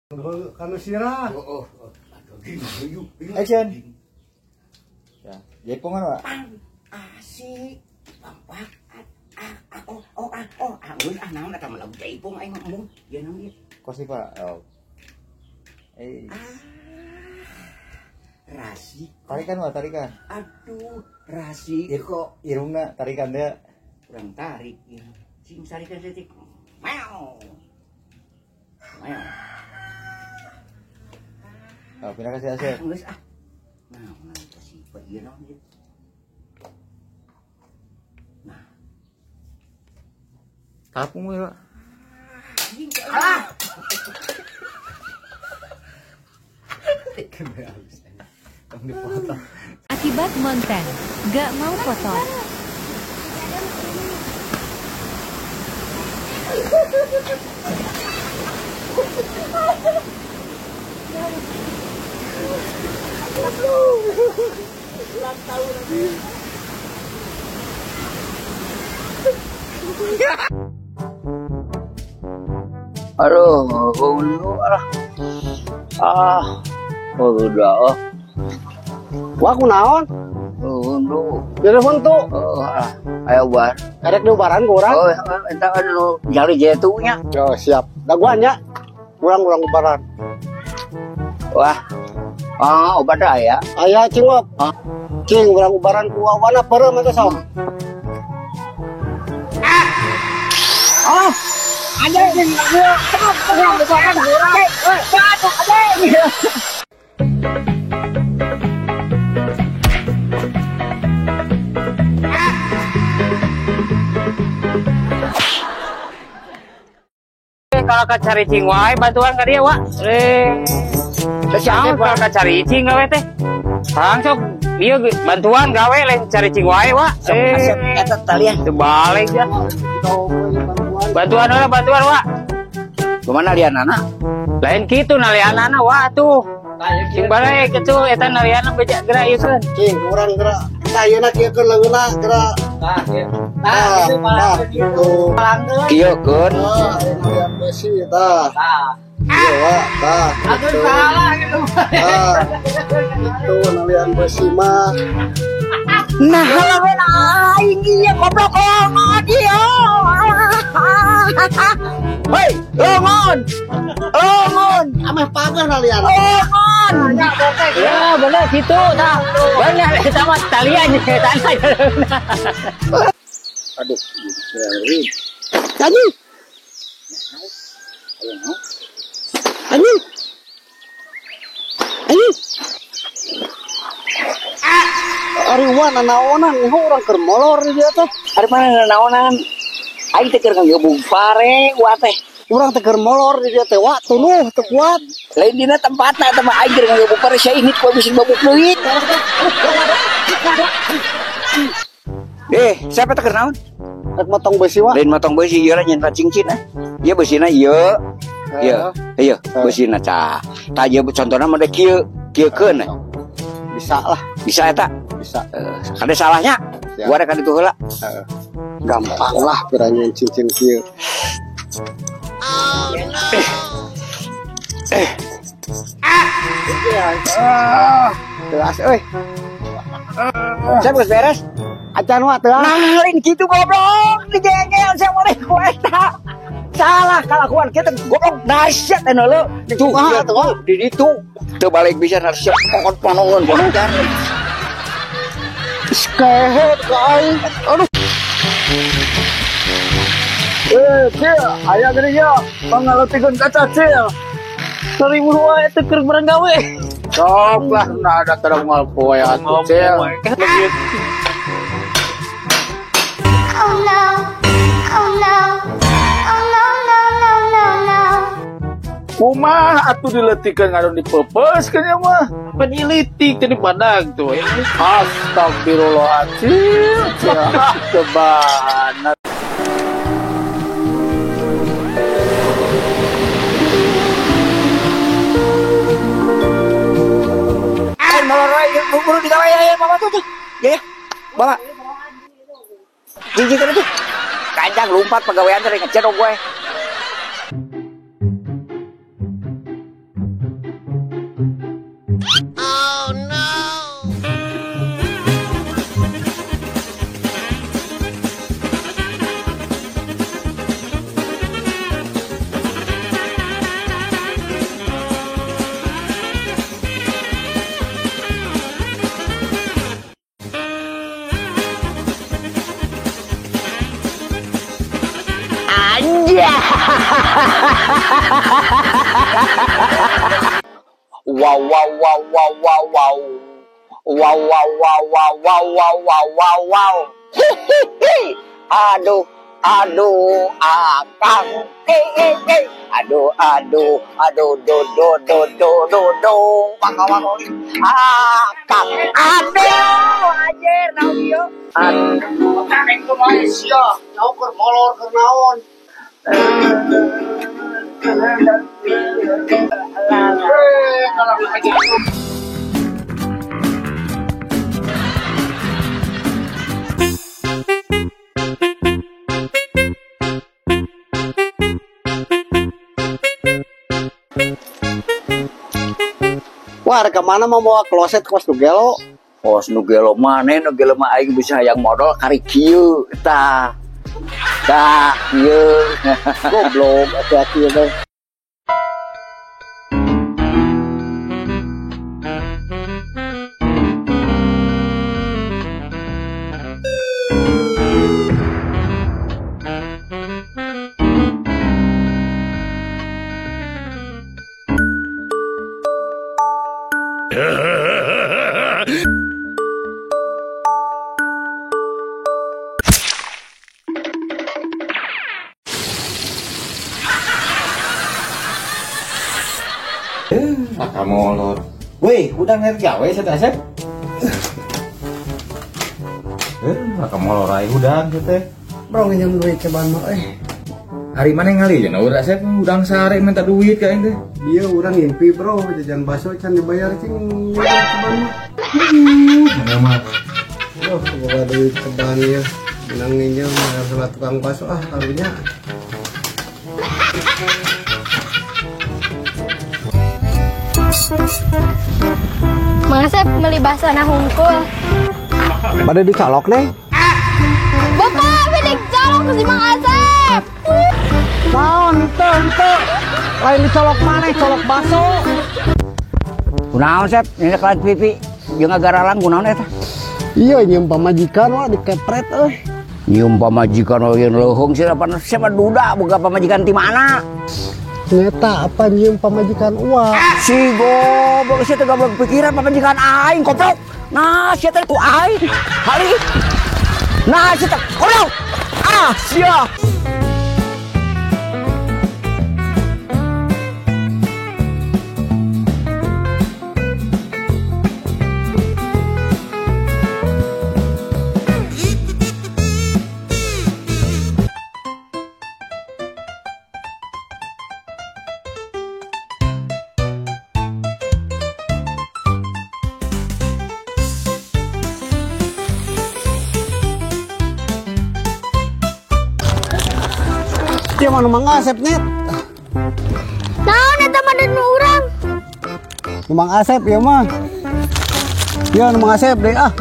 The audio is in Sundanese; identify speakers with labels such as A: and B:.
A: Karena sirah.
B: Oh, oh.
C: Action. Ya, jaipongan, Pak.
B: Asik. Pampak. Oh, oh, ah, oh, ah, geus ah naon eta mah lagu jaipong aing mah embung. Ieu naon ieu?
C: Kosi, Pak. Oh. Eh.
B: Rasi.
C: Tarikan, Pak, tarikan.
B: Aduh, rasiko.
C: Irungna tarikan dia.
B: Kurang tarik ieu. Sing tarikan saeutik. Meow. Meow.
C: Oh, pindah ke si Asep.
B: Ah, geus ah. Naon eta si Pak ieu naon ieu? Nah.
C: Tapung we, Pak.
B: Alah.
C: Dipotong.
D: Akibat monten, gak mau kotor.
B: Aduh, ah, oh udah, oh.
A: Wah, aku naon?
B: Oh, bro.
A: Telepon tuh.
B: Oh, ah, ayo bar.
A: Erek diubaran ku urang.
B: Oh, entah anu jari jetunya.
A: Oh, siap. Daguan nya. Urang-urang ubaran.
B: Wah. Ah, obat aya.
A: Aya cing wap.
B: Ah.
A: Cing urang ubaran ku awana peureum eta sok.
B: Ah. Ah. Ada yang urang ubaran urang. Ada.
E: Kalau ka caricing wae bantuan ka dia, Wak. Siapa kalau ka caricing gawe teh? Hang sok ieu bantuan gawe lain caricing wae, Wak.
B: Asep eta talian
E: teu balik ya. Bantuan heula, bantuan, Wak.
B: Kumaha nalianana?
E: Lain kitu nalianana, Wak tuh. Sing balik kitu eta nalianana beja geura ieu keun.
A: Cing, urang geura. Tah ayeuna kieu keun leungeunna geura.
E: Tah, kieu. Tah,
A: gitu.
B: Kieu keun.
A: Tah, besi tah.
E: Tah.
A: Iya, Wak, tah.
E: Aduh, salah gitu.
A: Tah. Itu nalian besi mah.
B: Nah, lamun aing ieu goblok longon ieu. Hei, longon. Longon,
A: ameh pageh nalian.
B: Longon.
E: Ya, bener gitu tah. Bener eta mah talian eta.
B: Aduh, ngeri.
A: Anjing. Anjing. Anjing. Ari wan nanaonan nih urang keur molor di dieu teh.
B: Ari mana nanaonan? Aing teh keur ngagabung pare wa teh.
A: Urang teh keur molor di dieu teh wa tunuh teu kuat.
B: Lain dina tempatna eta mah aing keur ngagabung pare sia init ku bisi babuk leuit. Siapa teh keur naon?
A: Rek motong besi wa.
B: Lain motong besi ieu lah nyen cincin ah. Ieu besina ieu. Ieu, ieu besina tah. Tah ieu contona mah kieu, kieukeun.
A: Bisa lah.
B: Bisa eta?
A: Bisa.
B: Kada salahnya. Gua rek ka ditu heula.
A: Gampang lah piranya cincin kieu.
B: Oh no.
A: Ah. Teas euy.
B: Saya geus beres.
A: Acan wa teu.
B: Nah, lain kitu goblok, dijengkel saya boleh ku eta. Salah kalakuan kita goblok dahsyat eta leuh. Tuh, tuh di ditu. Teu balik bisa dahsyat pokon panongan bodoh.
A: Skehet ka aing. Aduh.
F: Cil, aya geuning nya pangaleutikeun kaca cil.
E: 1000 wae teu keur barang gawe.
F: Sok lah, nah ada terang unggal poe atuh cil.
G: Oh no. Oh no. Oh no no no no no.
F: Kumaha atuh dileutikeun ngadon dipepeuskeun nya mah.
E: Penyelitik teh badag tuh.
F: Astagfirullahaladzim. Cebana.
B: Molor wae buru digawe ya mama tuh. Ya ya. Bawa. Jijik tuh. Kancang lompat pegawaian teh ngecerok gue. Wow wow wow wow wow wow. Wow wow wow wow wow wow wow wow wow. Hihihi. Aduh aduh akang eh. Aduh aduh aduh do do do do do do wako wako akang aduh anjir naon ieu aduh
A: kakek kumaha sia nyaho keur molor keur naon. Wah, rek mana mau mawa kloset kos nu gelo?
B: Kos nu gelo maneh, nu gelo mah aing bisa hayang modal kari kieu tah. Tah, kieu.
A: Goblok hati-hati teh.
C: Molor. Weh, udah ngerti gawe saya Asep. Maka molor aja udang teh.
A: Bro nginjem duit cobaan mah eh.
C: Hari mana ngali ya? Udah Asep udang sare minta duit kayak teh.
A: Dia urang ngimpi bro, jajan bakso can dibayar cing cobaan mah.
C: Mana mah.
A: Duh, boga duit cobaan ya. Menang nginjem bayar sama tukang bakso ah karunya.
G: Mang Asep beli bakso na hungkul.
A: Pada dicolok nih.
G: Bapak, beli dicolok si Mang Asep.
A: Naon ente. Lain dicolok maneh, colok bakso.
B: Kunaon Sep, ini kelan pipi jeung agaralang kunaon eta?
A: Iya, nyium pamajikan wah dikepret euy.
B: Nyium pamajikan oge leuheung sia pan siapa duda boga pamajikan ti mana?
A: Nyata apa nyium pamajikan uang?
B: Si goblok sia teh goblok pikiran pamajikan aing goblok. Nah, sia teh ku aing. Hali. Nah, sia teh goblok. Ah, sia.
A: Dia mana Mang Asep net?
G: Naon eta mah nu urang?
A: Mang Asep ya mah. Ya Mang Asep deh ah.